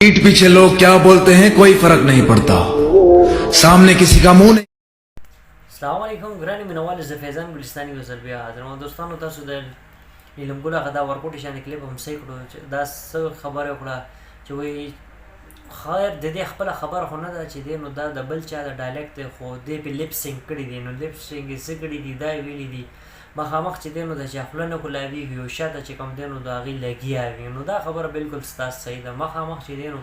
पीठ पीछे लोग क्या बोलते हैं कोई फर्क नहीं पड़ता। सामने किसी का मुंह नहीं। السلام علیکم ګرانې مینوالې، زه فیضان ګلستاني یو ځل بیا حاضر یم. دوستانو، تاسو د نیلم ګل هغه دا ورکوټي شان کلیپ هم صحیح کړو چې دا څه خبره وکړه چې وایي خیر د دې خپله خبره خو نه ده چې دی، نو دا د بل چا د ډایلکټ دی، خو دې پې لیپ سینک کړي دي. نو لیپ سینک یې څه کړي دي؟ دا یې ویلي دي مخامخ چې دی نو د چا خوله نه کولاویږي او شاته چې کوم دی نو د هغې لګیا وي. نو دا خبره بلکل ستاسو صحیح ده. مخامخ چې دی نو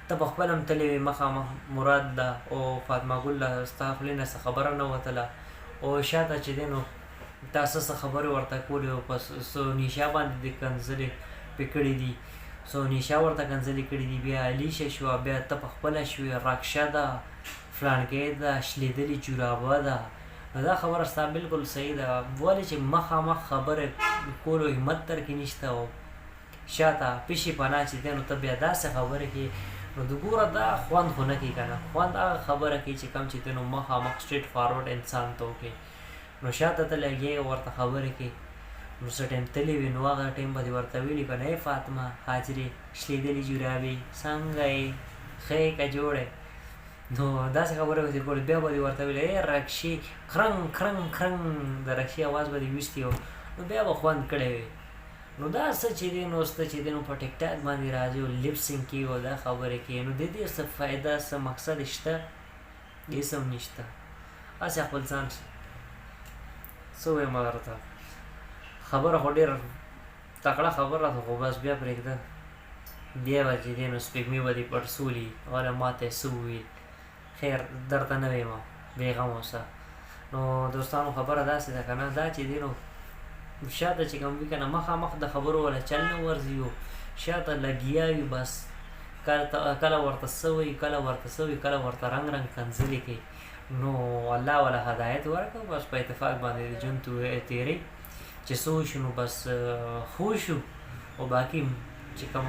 ته په خپله هم تللی وې مخامخ مراد له او فاطمه ګل له، ستا خولې نه څه خبره نه وتله او شاته چې دی نو تا څه څه خبرې ورته کولې او په سونیشا باندې دې کنځلې پې کړې دي. سونیشا ورته کنځلې کړې دي، بیا علیشه شوه، بیا ته په خپله شوې، رکشه ده، فلانکۍ ده، شلېدلې جورابه ده. نو دا خبره ستا بلکل صحیح ده، ولې چې مخامخ خبرې کولو همت درکې نشته او شاته پشي پناه چې دی نو ته بیا داسې خبرې کوې. نو د ګوره دا خوند خو نه کوي که نه. خوند هغه خبره کوي چې کوم چې دی نو مخامخ سټریټ فارورډ انسان ته وکړي. نو شاته ته لګیا یې ورته خبرې کوې. نو څه ټایم تللی وي نو هغه ټایم به دې ورته ویلي که نه، ای فاطمه حاجرې شلېدلې جورابې، څنګه یې، ښه یې که جوړ یې؟ نو داسې خبرې به دې کولې. بیا به دې ورته ویل، ای رکشې، کرنګ کرنګ کرنګ، د رکشې اواز به دې ویستی و، نو بیا به خوند کړی وي. نو دا څه چې دی نو ته چې دی نو په ټیک ټاک باندې راځي او لیپ سینک کوي او دا خبرې کوي، نو د دې څه فایده، څه مقصد شته؟ هېڅ هم نشته. هسې خپل ځان څه ووایم درته، خبره خو ډېره تکړه خبره ده، خو بس بیا پرېږده. بیا به چې دی نو سپېږمې به دې پړسولي، وله ماته یې څه وویل. خیر، درته نه وایم، بېغمه اوسه. نو دوستانو، خبره داسې ده که نه، دا چې دی نو شاته چې کوم وي که نه، مخامخ د خبرو وله چل نه ورځي او شاته لګیا وي. بس کله ورته څه وایي، کله ورته څه وایي، کله ورته رنګ رنګ کنځلې کوي. نو الله وله هدایت ورکړه. بس په اتفاق باندې د ژوند تېری چې څه وشو نو بس ښه شو، او باقي چې کوم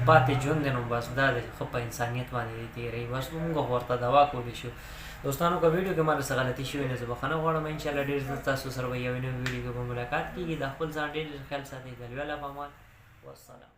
پاتې ژوند دی نو بس دا دی ښه په انسانیت باندې دې تېروي. بس موږ خو ورته دوا کولی شو. دوستانو، که ویډیو کې ماله څه غلطي شوې نو زه بخښنه غواړم. انشاءالله ډېر زر تاسو سره به یوې نوې ویډیو کې په ملاقات کېږي. د خپل ځان ډېر ډېر خیال ساتئ. د لوی الله په امان، والسلام.